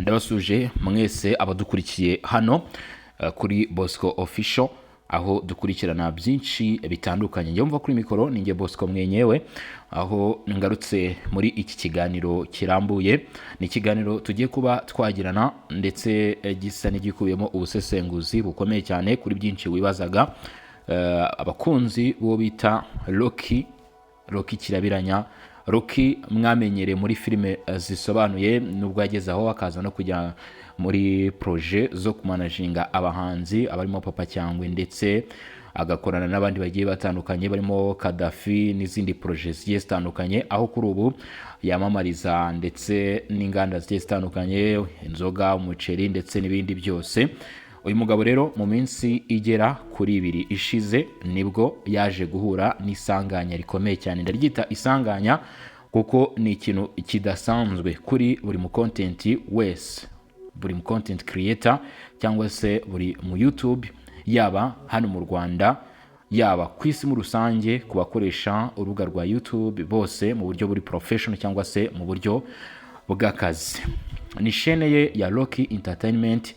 Ndabasuje mwese abadukurikiye hano kuri Bosco Official, aho dukurikirana byinshi bitandukanye. Njye mva kuri mikoro ni njye Bosco mwenyewe, aho ngarutse muri iki kiganiro kirambuye. Ni ikiganiro tugiye kuba twagirana ndetse gisa n'igikubiyemo ubusesenguzi bukomeye cyane kuri byinshi wibazaga. Abakunzi b'uwo bita Rocky, Rocky Kirabiranya, Rocky mwamenyereye muri filime zisobanuye, nubwo yageze aho akaza no kujya muri projet zo kumanaginga abahanzi abarimo Papa Cyangwe, ndetse agakorana n'abandi bagiye batandukanye barimo Kadafi n'izindi projet zigiye zitandukanye, aho kuri ubu yamamariza ndetse n'inganda zigiye zitandukanye, inzoga, umuceri ndetse n'ibindi byose. Uyu mugabo rero mu minsi igera kuri 2 ishize nibwo yaje guhura n'isanganya rikomeye cyane. Ndaryita isanganya kuko ni ikintu kidasanzwe kuri buri mu content wese, buri mu content creator cyangwa se buri mu YouTube, yaba hano mu Rwanda, yaba ku isi muri rusange, ku bakoresha urubuga rwa YouTube bose mu buryo buri professional cyangwa se mu buryo bw'akazi. Ni chaîne ye ya Rocky Entertainment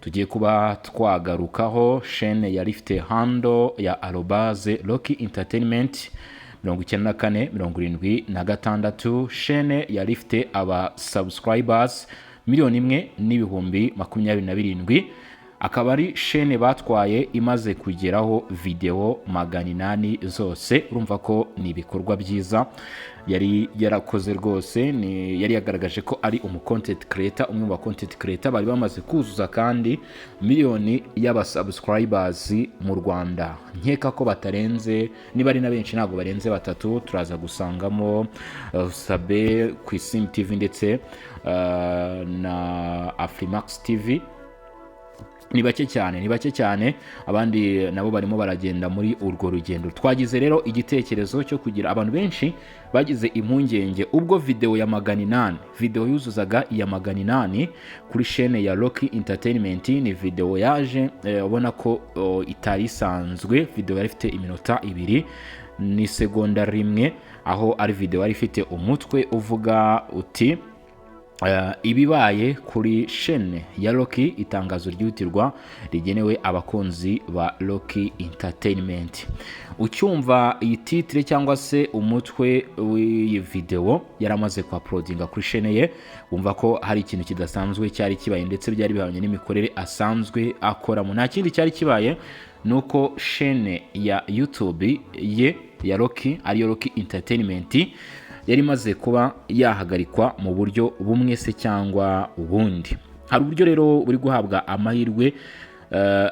tugiye kuba twagarukaho, chaîne yari ifite handle ya @RockyEntertainment9476, chaîne yari ifite aba subscribers 1,027,000, akaba ari chaîne batwaye imaze kugeraho videwo 800 zose. Urumva ko ni ibikorwa byiza yari yarakoze rwose. Ni yari yagaragaje ko ari umu content creator, umwe mu ba content creator bari bamaze kuzuza kandi miliyoni y'aba subscribers mu Rwanda. Nkeka ko batarenze, niba ari na benshi ntabwo barenze batatu. Turaza gusangamo Sabe ku Isim TV ndetse na Afrimax TV. Ni bake cyane, ni bake cyane. Abandi nabo barimo baragenda muri urwo rugendo. Twagize rero igitekerezo cyo kugira, abantu benshi bagize impungenge ubwo videwo ya 800, videwo yuzuzaga iya 800 kuri chaîne ya Rocky Entertainment. Ni videwo yaje ubona ko itari isanzwe, videwo yari ifite iminota 2 n'isegonda 1, aho ari videwo yari ifite umutwe uvuga uti "Ibibaye kuri chaîne ya Rocky, itangazo ryihutirwa rigenewe abakunzi ba Rocky Entertainment." Ucyumva iyi titre cyangwa se umutwe w'iyi videwo yaramaze kuuploadinga kuri chaîne ye, wumva ko hari ikintu kidasanzwe cyari kibaye, ndetse byari bihabanye n'imikorere asanzwe akoramo. Nta kindi cyari kibaye, ni uko chaîne ya YouTube ye ya Rocky, ariyo Rocky Entertainment, yari imaze kuba yahagarikwa mu buryo bumwe se cyangwa ubundi. Hari uburyo rero buri guhabwa amahirwe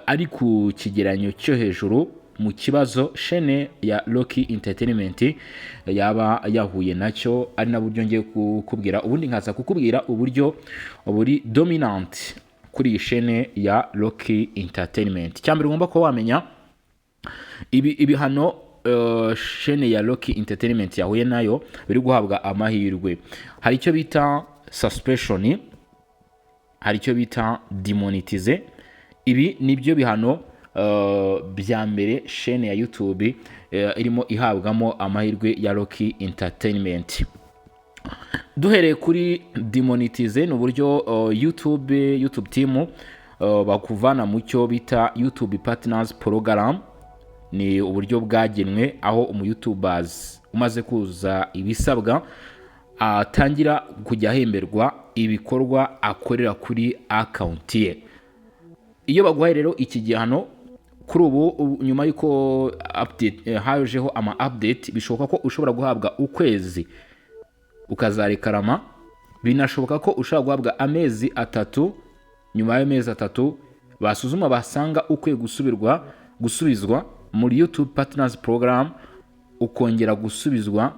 ari ku kigereranyo cyo hejuru mu kibazo chaîne ya Rocky Entertainment yaba yahuye nacyo, ari na buryo ngiye kukubwira, ubundi nkaza kukubwira uburyo buri dominant kuri iyi chaîne ya Rocky Entertainment. Cyambere ugomba kuba wamenya, ibi ibihano chaîne ya Rocky Entertainment yahuye nayo biri guhabwa amahirwe, hari icyo bita suspension, hari icyo bita demonetize. Ibi nibyo bihano bya mbere chaîne ya YouTube irimo ihabwamo amahirwe ya Rocky Entertainment. Duhereye kuri demonetize, ni uburyo YouTube team bakuvana mu cyo bita YouTube Partners Program. Ni uburyo bwagenwe aho umu YouTubers umaze kuzuza ibisabwa atangira kujya ahemberwa ibikorwa akorera kuri account ye. Iyo baguhaye rero iki gihano kuri ubu, nyuma y'uko update hajeho ama update, bishoboka ko ushobora guhabwa ukwezi ukazarekarama, binashoboka ko ushobora guhabwa amezi 3. Nyuma y'amezi 3 basuzuma basanga ukwiye gusubizwa muri YouTube Partners Program, ukongera gusubizwa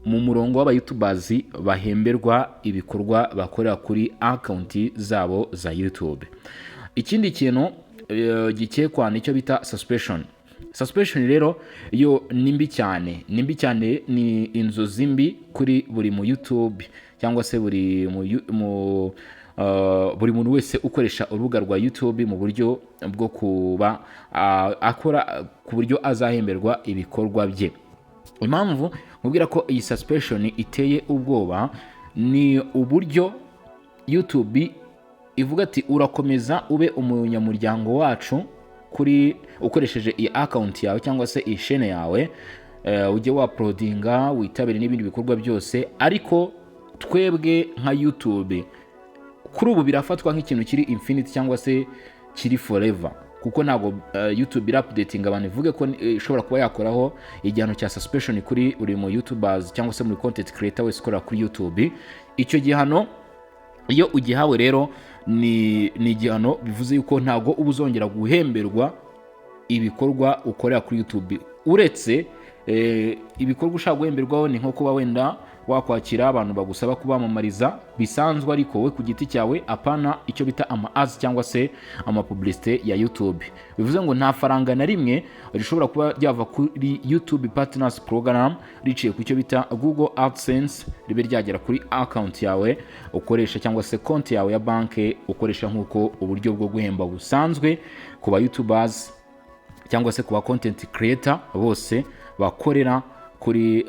mu murongo w'aba YouTubers bahemberwa ibikorwa bakorera kuri account zabo za YouTube. Ikindi kintu gikekwa nicyo bita suspension. Suspension rero yo ni mbi cyane, ni mbi cyane, ni inzozi mbi kuri buri mu YouTube cyangwa se buri muntu wese ukoresha urubuga rwa YouTube mu buryo bwo kuba akora ku buryo azahemberwa ibikorwa bye. Impamvu mubwira ko iyi suspension iteye ubwoba ni uburyo YouTube ivuga ati: "Urakomeza ube umunyamuryango wacu kuri ukoresheje iyi account yawe cyangwa se iyi chaîne yawe, ujye wauploadinga, witabire n'ibindi bikorwa byose, ariko twebwe nka YouTube kuri ubu birafatwa nk'ikintu kiri infinite cyangwa se kiri forever, kuko ntabwo YouTube ira updating abantu ivuge ko ishobora kuba yakoraho igihano cya suspension kuri buri mu YouTubers cyangwa se muri content creator wese ukorera kuri YouTube." Icyo gihano iyo ugihawe rero ni igihano bivuze yuko ntabwo uba uzongera guhemberwa ibikorwa ukorera kuri YouTube, uretse ibikorwa ushaka guhemberwaho ni nko kuba wenda wakwakira abantu bagusaba kubamamariza bisanzwe, ariko we ku giti cyawe, apana icyo bita ama ads cyangwa se ama publicité ya YouTube. Bivuze ngo nta faranga na rimwe rishobora kuba ryava kuri YouTube Partners Program riciye ku cyo bita Google AdSense ribe ryagera kuri account yawe ukoresha cyangwa se konti yawe ya banki ukoresha, nk'uko uburyo bwo guhemba busanzwe ku ba YouTubers cyangwa se ku ba content creator bose bakorera kuri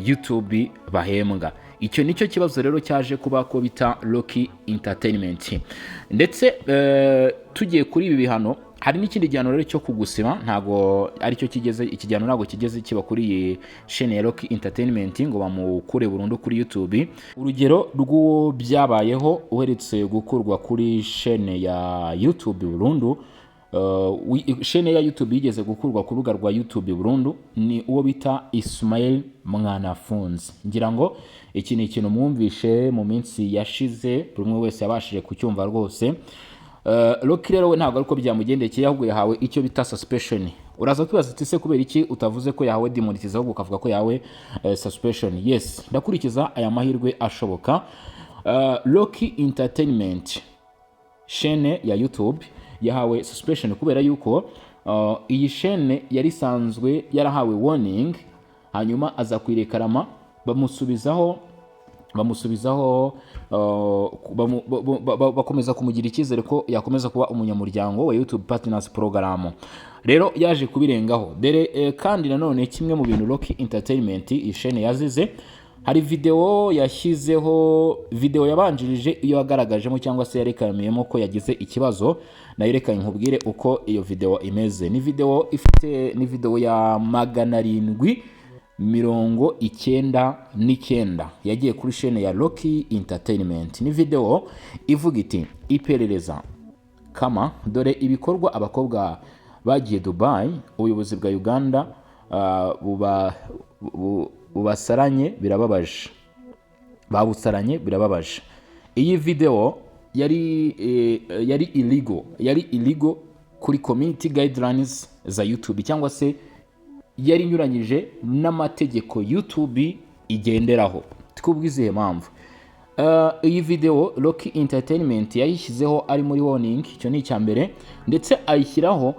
YouTube bahembwa. Icyo nicyo kibazo rero cyaje kuba ko bita Rocky Entertainment. Ndetse tugiye kuri ibi bihano, hari n'ikindi gihano rero cyo kugusiba. Ntabwo aricyo kigeze, iki gihano ntabwo kigeze kiba kuri iyi chaîne ya Rocky Entertainment ngo bamukure burundu kuri YouTube. Urugero rw'uwo byabayeho uherutse gukurwa kuri chaîne ya YouTube burundu, chaîne ya YouTube yigeze gukurwa ku rubuga rwa YouTube burundu, ni uwo bita Ismail Mwanafunzi. Ngira ngo iki ni ikintu mwumvishe mu minsi yashize, buri umwe wese yabashije kucyumva rwose. Rocky rero we ntabwo ariko byamugendekeye, ahubwo yahawe icyo bita suspension. Uraza kwibaza uti: "Se kubera iki utavuze ko yahawe demonetize, ahubwo ukavuga ko yahawe suspension?" Yes, ndakurikiza aya mahirwe ashoboka. Rocky Entertainment chaîne ya YouTube yahawe suspension kubera yuko iyi chaîne yari isanzwe yarahawe warning, hanyuma aza kuyirekarama, bamusubizaho bakomeza kumugira icyizere ko yakomeza kuba umunyamuryango wa YouTube Partners Program. Rero yaje kubirengaho dore kandi nanone kimwe mu bintu Rocky Entertainment iyi chaîne yazize, hari video yashyizeho, video yabanjirije iyo yagaragajemo cyangwa se yerekaniyemo ko yagize ikibazo. Nayo reka nkubwire uko iyo video imeze. Ni video ifite, ni video ya 799 yagiye kuri chaîne ya Rocky Entertainment. Ni video ivuga iti: "Iperereza kama dore ibikorwa abakobwa bagiye Dubai, ubuyobozi bwa Uganda bubasaranye birababaje, babusaranye birababaje." Iyi video yari illegal, yari illegal kuri community guidelines za YouTube, cyangwa se yari inyuranyije n'amategeko YouTube igenderaho. Twubwizihe mpamvu? Iyi video Rocky Entertainment yayishyizeho ari muri warning, icyo ni icya mbere, ndetse ayishyiraho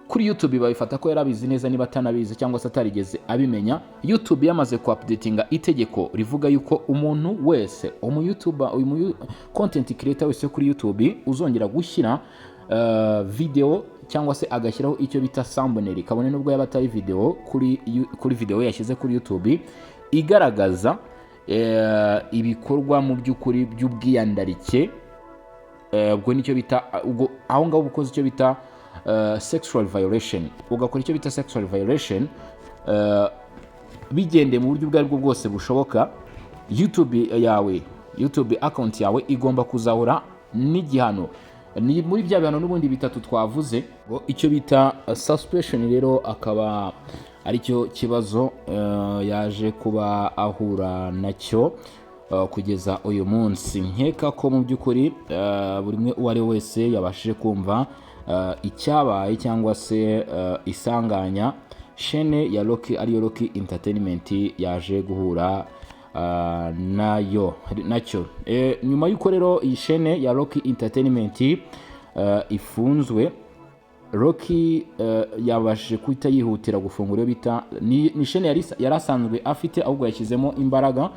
kuri YouTube babifata ko yarabizi neza. Niba atanabizi cyangwa se atarigeze abimenya, YouTube yamaze ku updatinga itegeko rivuga yuko umuntu wese, umu YouTuber, uyu mu content creator wese kuri YouTube uzongera gushyira video cyangwa se agashyiraho icyo bita thumbnail, kabone nubwo yaba atari video, kuri video yashyize kuri YouTube igaragaza ibikorwa mu by'ukuri by'ubwiyandarike, ubwo nicyo bita, ubwo aho ngaho uba ukoze icyo bita sexual violation, ugakora icyo bita sexual violation bigendeye mu buryo ubwo aribwo bwose bushoboka, YouTube yawe, YouTube account yawe igomba kuzahura n'igihano. Ni muri bya bihano n'ubundi bitatu twavuze ngo icyo bita suspension. Rero akaba aricyo kibazo yaje kuba ahura nacyo kugeza uyu munsi. Nkeka ko mu by'ukuri buri umwe uwo ari we wese yabashije kumva icyabaye cyangwa se isanganya chaîne ya Rocky, ariyo Rocky Entertainment, yaje guhura nayo nacyo. Nyuma y'uko rero iyi chaîne ya Rocky Entertainment ifunzwe, Rocky yabashije guhita yihutira gufungura iyo bita ni chaîne yari asanzwe afite, ahubwo yashyizemo imbaraga,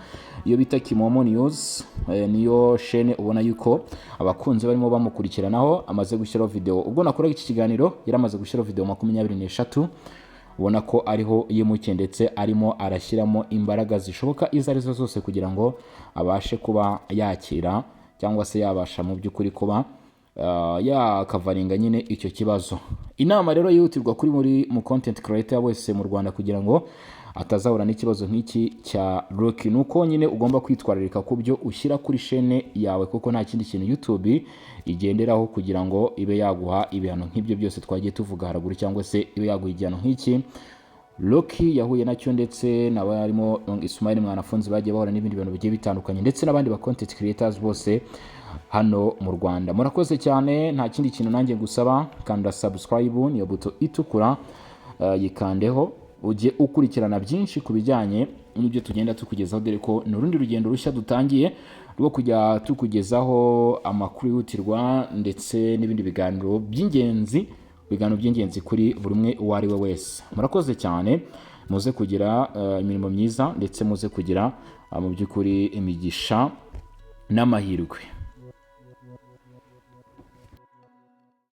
iyo bita Kimomo News. Niyo chaîne ubona yuko abakunzi barimo bamukurikiranaho. Amaze gushyiraho video, ubwo nakoraga iki kiganiro yari amaze gushyiraho video 23. Ubona ko ariho yimukiye, ndetse arimo arashyiramo imbaraga zishoboka izo arizo zose kugira ngo abashe kuba yakira. cyangwa se yabasha mu by'ukuri kuba yakavaringa nyine icyo kibazo. Inama rero yihutirwa kuri muri mu content creator wese mu Rwanda kugira ngo atazahura n'ikibazo nk'iki cya Rocky, ni uko nyine ugomba kwitwararika ku byo ushyira kuri shene yawe, kuko nta kindi kintu YouTube igenderaho kugira ngo ibe yaguha ibihano nk'ibyo byose twagiye tuvuga haruguru, cyangwa se ibe yaguha igihano nk'iki Rocky yahuye nacyo, ndetse n'abarimo Ismail Mwanafunzi bagiye bahura n'ibindi bintu bigiye bitandukanye, ndetse n'abandi ba content creators bose hano mu Rwanda. Murakoze cyane. Nta kindi kintu nanjye ngusaba, kanda subscribe, niyo buto itukura, yikandeho ujye ukurikirana byinshi ku bijyanye n'ibyo tugenda tukugezaho, dore ko ni urundi rugendo rushya dutangiye rwo kujya tukugezaho amakuru yihutirwa ndetse n'ibindi biganiro by'ingenzi, ibiganiro by'ingenzi kuri buri umwe uwo ari we wese. Murakoze cyane, muze kugira imirimo myiza, ndetse muze kugira mu by'ukuri imigisha n'amahirwe.